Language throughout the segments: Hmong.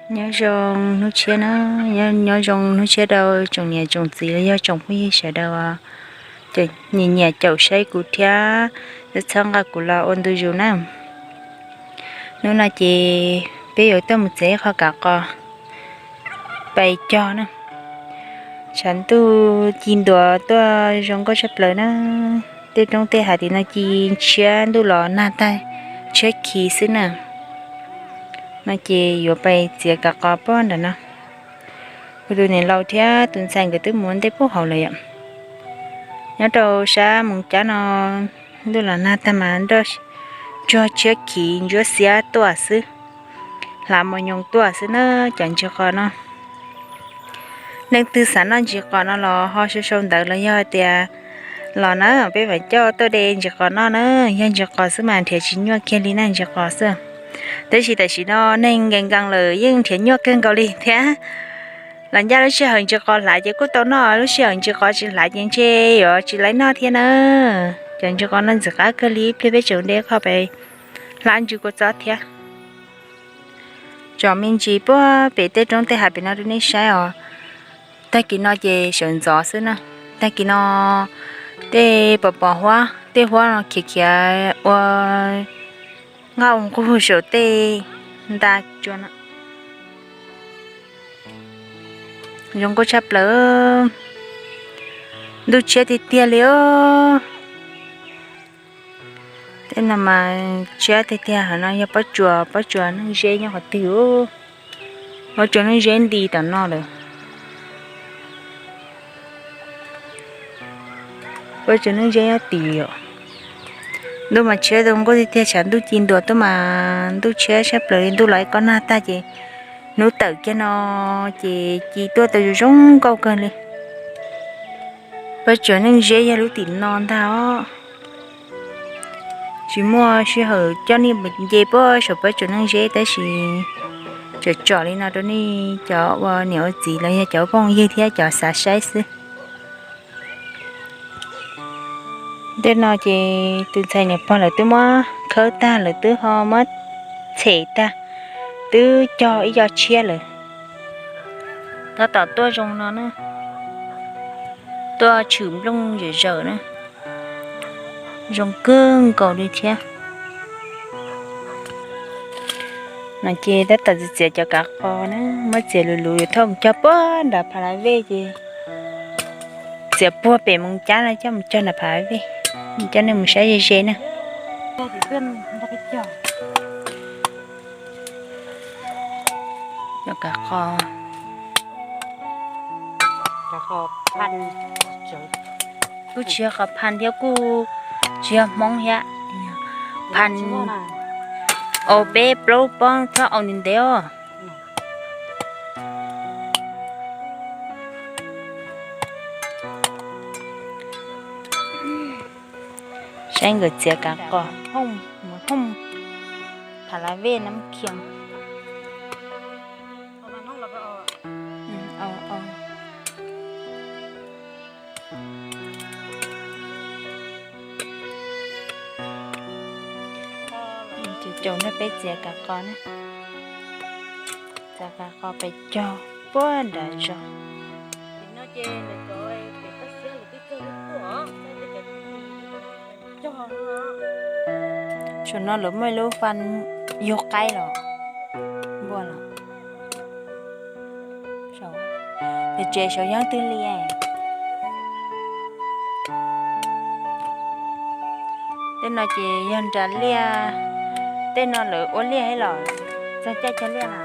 Nyob zoo hnub tshiab na, nyob zoo hnub tshiab rau tsoom niam tsoom txiv los yog tsoom phooj ywg sawv daws uas nyiam nyiam caum saib kuv thiab txhawb nqa kuv los ua ntu zus na. Hnub no ces peb yuav tuaj mus txiav ib qho kav qos pais cog na. Tshav ntuj ci ntuas tuaj zoo nkauj tshaj plaws na. Tej roob tej hav tim no ci ntshiab ntuj los nag tag, ntshiab khiv xwb na. No ces yuav pais txiav kav qos puag nram no. Kuv tus niam laus thiab tus ntxhais nkawd twb mus ua ntej puag hauv lawm yom. Nyob rau sab Moos Cab no ntuj los nag tag mas nroj tsuag ntshiab khiv ntsuab xiab tuaj xwb, hlav mos nyoos tuaj xwb na cov ntsis qos no. Leej twg xav noj ntsis qos no los ho sau sau ntawv los yog tias los na peb mam coj tuaj de ntsis qos noj na. Yog ntsis qos xwb mas nrhiav tsis nyuaj kiag li na, ntsis qos xwb. Tab sis tam sim no neeg nkees nkees lawm yeej nrhiav nyuaj kawg nkaus li thiab. Los ncaj lub sij hawm ntsis qos hlav ces kuj tau noj, lub sij hawm ntsis qos tsis hlav ces ntshe yuav tsis laib noj thiab na. Cov ntsis qos no ntxim qab kawg li, ib pliag peb tseem de qho pais hlab ntsis kua txob thiab. Tsom me ntsis puag pem tej roob tej hav pem no rau nej saib os. Tag kis no ces sawv ntxov xwb na. Tag kis no tej pos pos huab, tej huab no khiav khiav ua nqaj ua nqug saum tej nta tsua no. Zoo nkauj tshaj plaws, ntuj tshiab tiag tiag li os. Tej no mas tshiab tiag tiag, hauv no yog pob tsuas, pob tsuas neej zeb nyob qhov twg? Pob tsuas neej zeb nti tom no lawm. Pob tsuas neej zeb nyob tid os. Ntuj mas tshiab zoo nkauj tiag tiag, tshav ntuj ci ntuas tuaj mas ntuj tshiab tshaj plaws li. Ntuj los ib kob nag tag ces hnub tawm kiag no ces ci tuaj tau zoo zoo nkauj kawg li. Pob tsuas neej zeb yog lub tim no ntag os. Tsis muaj sij hawm coj nej mus nce puag saum pob tsuas neej zeb tab sis tsom tsom li no rau nej cov ua niam ua txiv los yog cov phooj ywg thiab cov xav saib xwb. Tej no ces tus ntxhais niam pog lawv twb muab khawb tag, lawv twb ho muab txhem tag, twb cog ib co tshiab lawm. Tab tom tuaj zoo no na, tuaj tshwm nplooj zawm zawm na, zoo kawg nkaus li thiab. No ces tab tom txiav txiav cov kav qos na, muab txiav luv luv yuav thauj mus cog puag nram Pha La Vej ces txiav puag pem Moos Cab no coj mus cog nram Pha La Vej, coj nej mus saib ze ze na. Cov kav qos, kuj tsis yog qos Phan thiab kuj tsis yog Hmoob thiab, Phan, au peb plaub pob txhob au ntev ntev os. Saib nkawd txiav kav qos, mus thooj Pha La Vej Nab Khias. Caum nrog peb txiav kav qos na, txiav kav qos pem cog puag nram zos. Saum no lawv muaj ib lub fab yug qaib los npua los. Ces tsev saum yog twg li? Tej no ces yog nras liaj, tej no lawv ua liaj thiab los txog caij cog liaj na.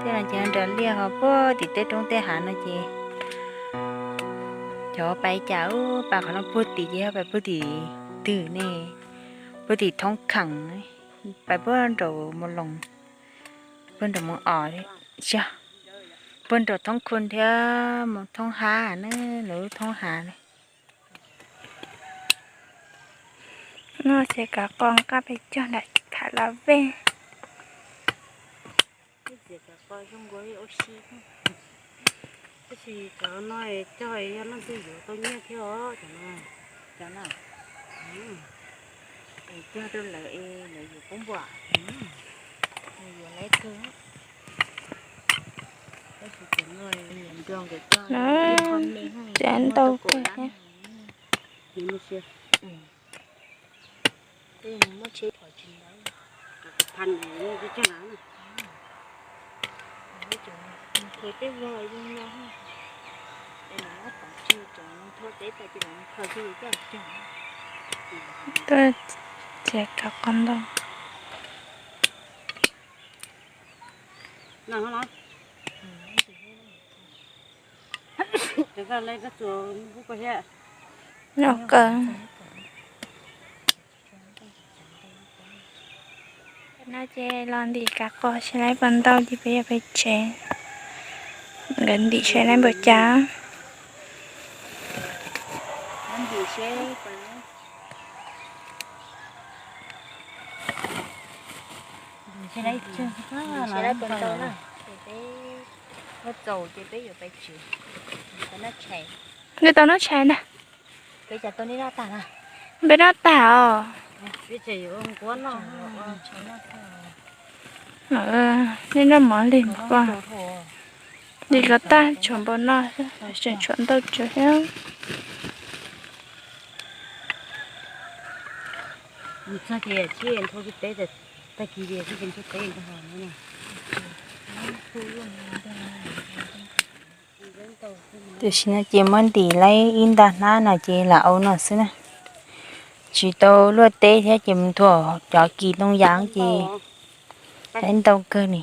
Tej no ces yog nras liaj ho puag tim tej roob tej hav no ces cov pais cas ub, pais qhov no puag tim ces yog pais puag tim twg ne, puag tim thoob kheem, pais puag nraum Mus Loos, puag nraum Mus Os, puag nraum thoob khu thiab mus thoob hav ne, lawv lub thoob hav ne. No ces kav qos nqa pem cog nram Pha La Vej. Txiav kav qos zoo nkaus li ua si, tab sis cov no cog yog leej twg yuav tau nyiaj thiab os, cov no, cov no, cog rau lawv es lawv yuav pub npua. Txiav ntau kawg thiab. Tuaj txiav kav qos ntau. Nyob kawg. No ces los ntim kav qos seb lawv puas ntau ces peb yuav peb tsev. Nkawd ntim seb lawv npaum cas. Nws tau noj tshais ntag. Peb noj tag os. Nej noj mov li ko. Li ko tag tshuav npaum no, tseem tshuav ntau tsawv thiab. Tam sim no ces muab ntim laib ib nta hnab no ces lam auv no xwb na. Tsis tau luaj teb thiab ces mus thuam cov kis ntoo yas ces laib ntau kawg li.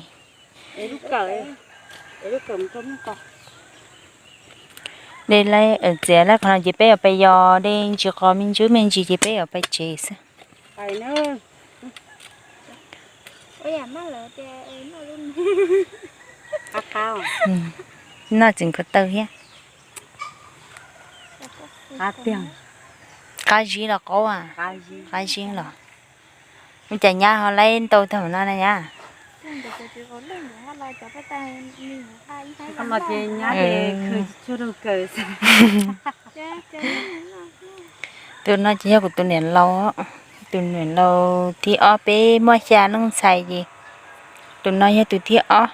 De laib txiav laib qhov no ces peb yuav pais yos de ntsis qos me ntsis me ntsis ces peb yuav pais tsev xwb. Noj tseem ko taw thiab. Qab zib los qaub a? Qab zib los. Ua cas nyab ho laib ntau thaum no na nyab? Tus no ces yog kuv tus niam laus, tus niam laus thib ob, peb muaj xya leej ntxhais ces tus no yog tus thib ob.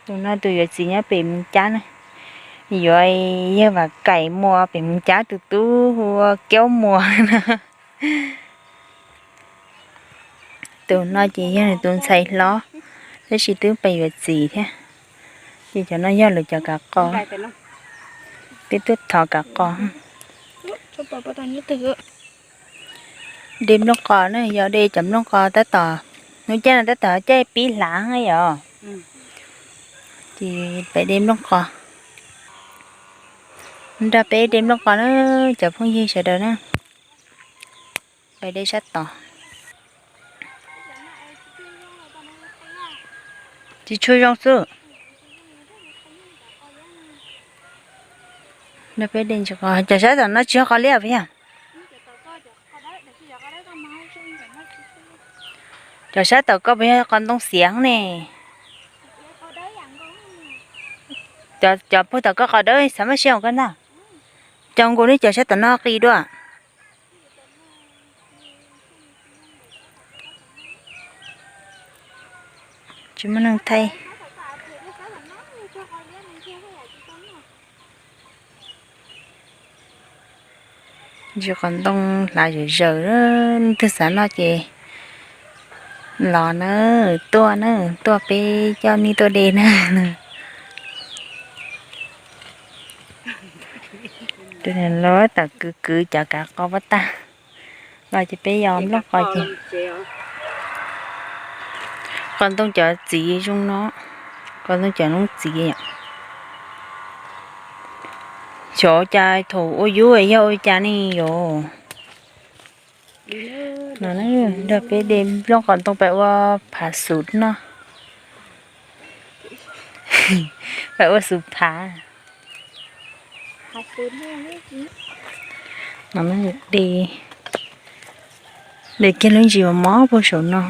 Tus no tus yuav txiv nyob pem Moos Cab na, yuav yawg Vam Kaim Muas pem Moos Cab tus tub hu ua Kiaub Muas na. Tus no ces yog nws tus ntxhais hlob, tab sis twb pem yuav txiv thiab. Ces cov no yog lawv cov kav qos, peb tuaj thov kav qos. De nplooj qos na, yog de cov nplooj qos tab tom, hnub caij no tab tom caij pib hlav yom. Ces peb de nplooj qos, nrog peb de nplooj qos na, cov phooj ywg sawv daws na. Peb de sab tod. Tsis tshua zoo xwb. Nrog peb de ntsis qos, cov sab tom no tsis yog qos liab puas yog? Cov sab tom koj puas yog qos ntoo xiav ne? Cov puag tom koj qos dawb xav maj siab koj ntag. Cov nkaus li cov sab tom no qis dua. Tsis muaj neeg thaij. Ntsis qos ntoo hlav zawm zaws, leej twg xav noj ces los na, tuaj na, tuaj peb coj nej tuaj de na. Tus niam laus tam kwv kwv cov kav qos pab tag. Los ces peb yos nplooj qos ces, qos ntoo cov txiv zoo no, qos ntoo cov noob txiv yom. Xyov cas thaum ua yub yog ua cas ne yom. No nrog peb de nplooj qos ntoo pais ua phav xuv noj, pais ua xuv phav. No de, de kiag lub ntsis mos mos puag saum no.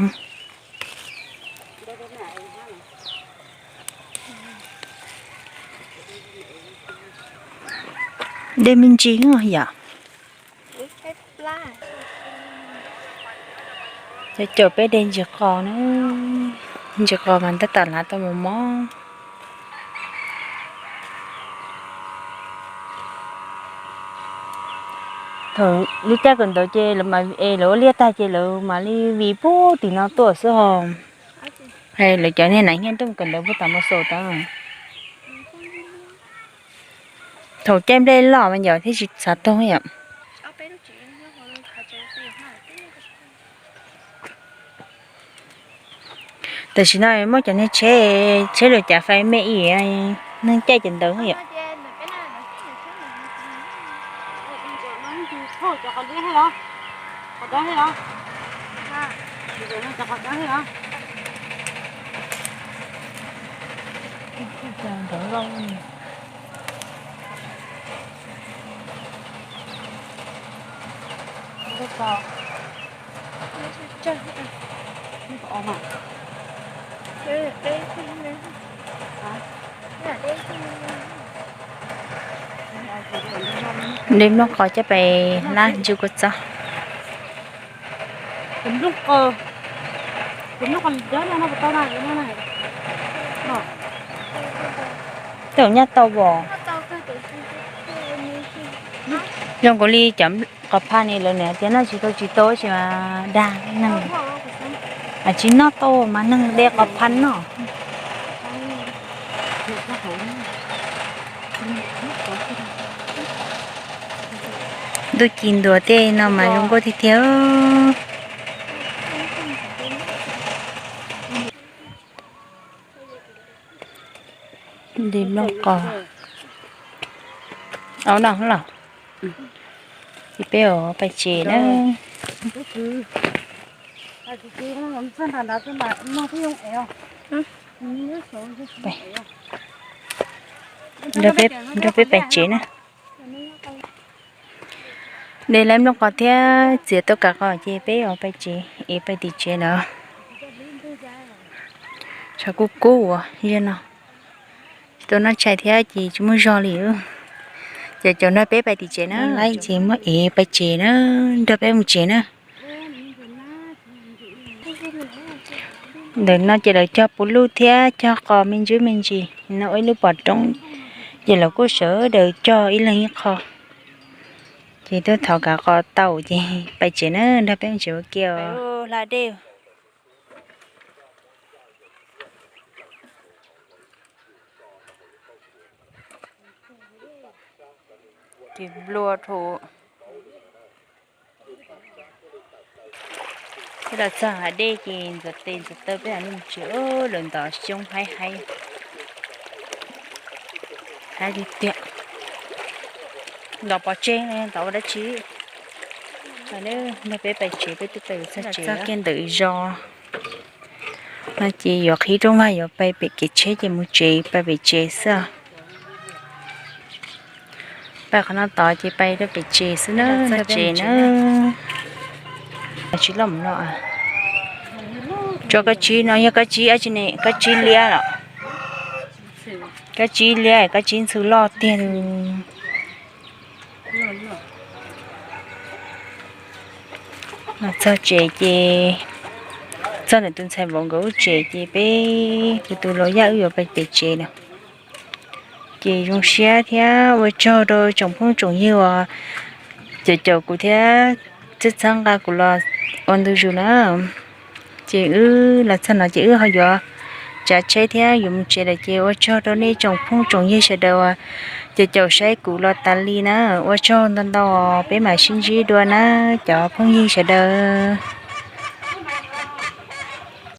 De me ntsis yom. Caum peb de ntsis qos na, ntsis qos mas tab tom lav tau mos mos. Thaum lub caij kawm ntawv ces lawv mam es lawv ua liaj tag ces lawv mam li vim puag tim no tuaj xwb hos. Lawv cov niag nas nyiaj tuaj kawm ntawv puag tom Mos Xos tod. Thaum caij nplej loj mas yom thiaj tsis xav tuag yom. Tam sim no muab cov niag tsheb, tsheb lus cas fais me im neeg caij cov ntawd yom. De nplooj qos coj pais lab ntsis kua txob. Tej zaum nyaj tau os. Zoo nkaus li cov qos phaj ni lawv niam tias noj tsis tau tsis tau tab sis mas dag neeg. Tsis noj tau mas neeg de qos phaj noj. Ntuj ci ntuas tej no mas zoo nkauj tiag tiag. De nplooj qos. Au no los, ces peb yuav pais tsev na. Nrog peb pais tsev na. De lawv nplooj qos thiab txiav tau kav qos ces peb yuav pais tsev es pais tim tsev lawm. Tshav kub kub ua zog no. Tsis tau noj tshais thiab ces tsis muaj zog li. Ces caum nrog peb pais tim tsev na, lawv ces muab ev pais tsev na, nrog peb mus tsev na. Ntawm no ces lawv cog puv luj thiab cog qos me ntsis me ntsis no ua ib lub pov roob, ces lawv kuj sawv daws cog ib leeg ib qho. Ces twb thov kav qos tau ces pais tsev na, nrog peb mus tsev ua ke os. Hla dej. Ces nplua rau. Peb los txog hav dej ces ntxuav tes ntxuav taw peb mam li mus tsev. Lawv ntov xyoob haib haib, haib tiag tiag. Ntov pov tseg, ntov ua dab tsi. Nrog peb pais tsev, peb twb pais txog tsev kiag ntawm zos no ces yuav qhib rooj vag yuav pais pem kev tsheb ces mus tsev, pais pem tsev xwb. Pais qhov no tod ces pais rau pem tsev xwb na, txog tsev na. Tsis loj mus no. Tso kab tsib no yog kab tsib dab tsi ne, kab tsib liab los? Kab tsib liab, kab tsib ntxhw loj tiag. Los txog tsev ces, txog ntawm tus ntxhais vauv nkawd lub tsev ces peb kuv tus los yaj wb yuav pais pem tsev lawm. Ces zoo siab thiab ua tsaug rau tsoom phooj tsoom ywg uas caum caum kuv thiab txhawb txhawb nqa kuv los ua ntu zus na. Ces wb los txog no ces wb ho yuav tsav tsheb thiab yuav mus tsev lawm ces ua tsaug rau nej tsoom phooj tsoom ywg sawv daws uas caum caum saib kuv los tas li na. Ua tsaug ntau ntau, peb mam sib ntsib dua na cov phooj ywg sawv daws.